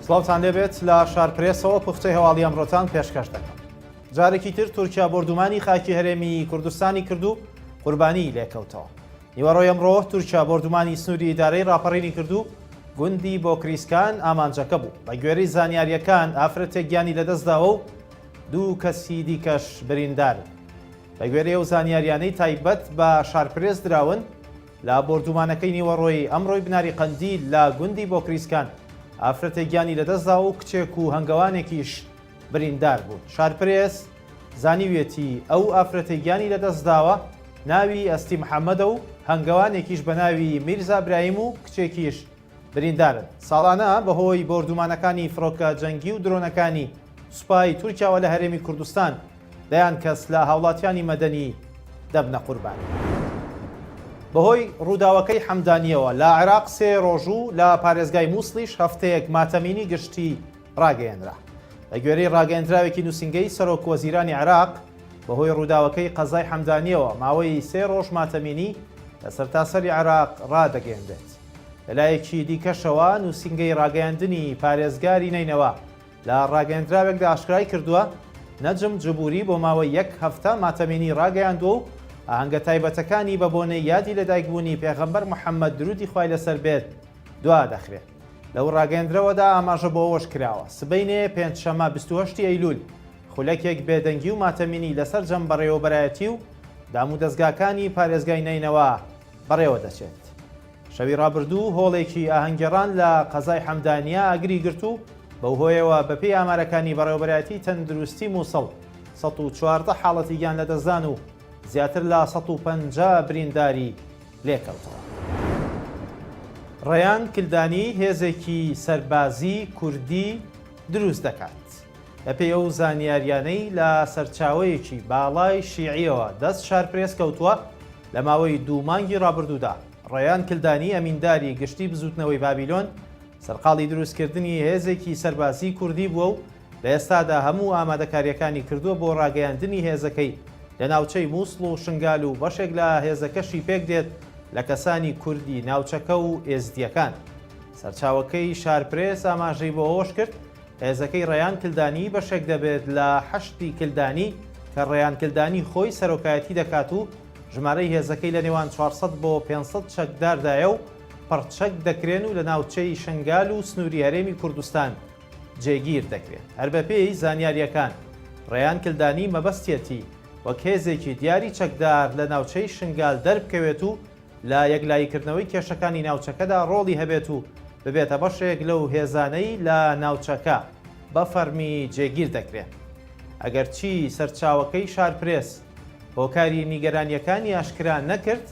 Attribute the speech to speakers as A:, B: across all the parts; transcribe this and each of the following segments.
A: سڵاوتان لێبێت لە شارپرێسەوە پوختەی هەواڵی ئەمڕۆتان پێشکەش دەکەم. جارێکی تر تورکیا بۆردومانی خاکی هەرێمی کوردستانی کرد و قوربانی لێکەوتەوە. نیوەڕۆی ئەمڕۆ تورکیا بۆردومانی سنووری ئیدارەی ڕاپەڕینی کرد و گوندی بۆکریسکان ئامانجەکە بوو. بە گوێرەی زانیارییەکان ئافرەتێک گیانی لەدەستداوە و دوو کەسی دیکەش بریندارن. بە گوێرەی ئەو زانیاریانەی تایبەت بە شارپرێس دراون، لە بۆردومانەکەی نیوەڕۆی ئەمڕۆی بناری قەندیل لە گوندی بۆکریسکان ئافرەتێک گیانی لەدەستدا و کچێک و هەنگەوانێکیش بریندار بوون. شارپرێس زانیویەتی ئەو ئافرەتەی گیانی لەدەستداوە ناوی ئەستی محەمەدە و هەنگەوانێکیش بە ناوی میرزا برایم و کچێکیش بریندارن. ساڵانە بەهۆی بۆردومانەکانی فڕۆکە جەنگی و درۆنەکانی سوپای تورکیاوە لە هەرێمی کوردستان دەیان کەس لە هاوڵاتیانی مەدەنی دەبنە قوربانی. بەهۆی ڕووداوەکەی حەمدانییەوە لە عێراق سێ ڕۆژ و لە پارێزگای موسڵیش هەفتەیەک ماتەمینی گشتی ڕاگەیەنرا. بەگوێرەی ڕاگەیەندراوێکی نووسینگەی سەرۆک وەزیرانی عێراق، بەهۆی ڕووداوەکەی قەزای حەمدانییەوە ماوەی سێ ڕۆژ ماتەمینی لە سەرتاسەری عێراق ڕادەگەیەنرێت. لەلایەکی دیکەشەوە نووسینگەی ڕاگەیاندنی پارێزگاری نەینەوا لە ڕاگەیەندراوێکدا ئاشکرای کردووە، نەجم جبوری بۆ ماوەی یەک هەفتە ماتەمینی ڕاگەیاندووە و ئاهەنگە تایبەتەکانی بە بۆنەی یادی لەدایکبوونی پێغەمبەر محەممەد درودی خوای لەسەر بێت دوا دەخرێت. لەو ڕاگەیەندرەوەدا ئاماژە بۆ ئەوەش کراوە، سبەینێ پێنجشەممە 28 ی ئەیلول خولەکێک بێدەنگی و ماتەمینی لە سەرجەم بەڕێوەبەرایەتی و دامودەزگاکانی پارێزگای نەینەوا بەڕێوەدەچێت. شەوی ڕابردوو هۆڵێکی ئاهەنگگێڕان لە قەزای حەمدانیە ئاگری گرت و بەوهۆیەوە بەپێی ئامارەکانی بەڕێوەبەرایەتی تەندروستی موسڵ 114 حاڵەتی گیانلەدەستدان و زیاتر لە 150 برینداری لێکەوتەوە. ڕەیان کلدانی هێزێکی سەربازی کوردی دروست دەکات. بەپێی ئەو زانیاریانەی لە سەرچاوەیەکی باڵای شیعیەوە دەست شارپرێس کەوتووە، لە ماوەی دوو مانگی ڕابردوودا ڕەیان کلدانی ئەمینداری گشتی بزووتنەوەی بابیلۆن سەرقاڵی دروستکردنی هێزێکی سەربازی کوردی بووە و لە ئێستادا هەموو ئامادەکارییەکانی کردووە بۆ ڕاگەیاندنی هێزەکەی لە ناوچەی موسڵ و شنگال و بەشێک لە هێزەکەشی پێکدێت لە کەسانی کوردی ناوچەکە و ئێزدییەکان. سەرچاوەکەی شارپرێس ئاماژەی بۆ ئەوەشکرد، هێزەکەی ڕەیان کلدانی بەشێک دەبێت لە حەشدی کلدانی کە ڕەیان کلدانی خۆی سەرۆکایەتی دەکات و ژمارەی هێزەکەی لە نێوان 400 بۆ 500 چەکداردایە و پڕچەک دەکرێن و لە ناوچەی شنگال و سنووری هەرێمی کوردستان جێگیر دەکرێن. هەر بەپێی زانیارییەکان ڕەیان کلدانی مەبەستیەتی وەک هێزێکی دیاری چەکدار لە ناوچەی شنگال دەربکەوێت و لە یەکلاییکردنەوەی کێشەکانی ناوچەکەدا ڕۆڵی هەبێت و ببێتە بەشێک لەو هێزانەی لە ناوچەکە بە فەڕمی جێگیر دەکرێن. ئەگەرچی سەرچاوەکەی شارپرێس هۆکاری نیگەرانییەکانی ئاشکرا نەکرد،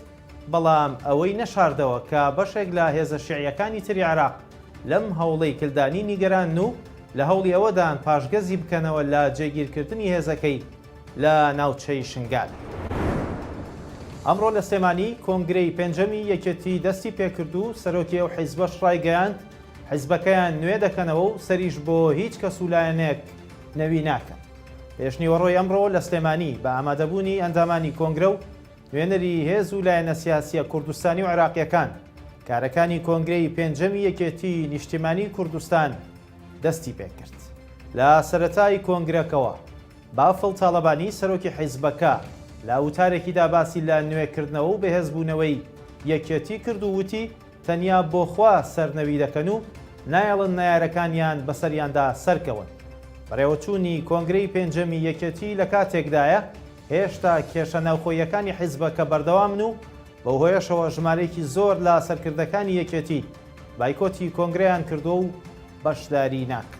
A: بەڵام ئەوەی نەشاردەوە کە بەشێک لە هێزە شیعییەکانی تری عێراق لەم هەوڵەی کلدانی نیگەرانن و لە هەوڵی ئەوەدان پاشگەزی بکەنەوە لە جێگیرکردنی هێزەکەی لە ناوچەی شنگال. ئەمڕۆ لە سلێمانی کۆنگرەی پێنجەمی یەکێتی دەستی پێکرد و سەرۆکی ئەو حیزبەش ڕایگەیاند، حیزبەکەیان نوێ دەکەنەوە و سەریش بۆ هیچ کەس و لایەنێک نەوی ناکەن. پێشنیوەڕۆی ئەمڕۆ لە سلێمانی بە ئامادەبوونی ئەندامانی کۆنگرە و نوێنەری هێز و لایەنە سیاسییە کوردستانی و عێراقییەکان، کارەکانی کۆنگرەی پێنجەمی یەکێتی نیشتیمانی کوردستان دەستی پێکرد. لە سەرەتای کۆنگرەکەوە بافڵ تاڵەبانی سەرۆکی حیزبەکە لە وتارێکیدا باسی لە نوێکردنەوە و بەهێزبوونەوەی یەکێتی کرد و وتی، تەنیا بۆ خوا سەرنەوی دەکەن و نایەڵن نەیارەکانیان بەسەریاندا سەرکەون. بەڕێوەچوونی کۆنگرەی پێنجەمی یەکێتی لە کاتێکدایە، هێشتا کێشە ناوخۆییەکانی حیزبەکە بەردەوامن و بەوهۆیەشەوە ژمارەیەکی زۆر لە سەرکردەکانی یەکێتی بایکۆتی کۆنگرەیان کردووە و بەشداری ناکەن.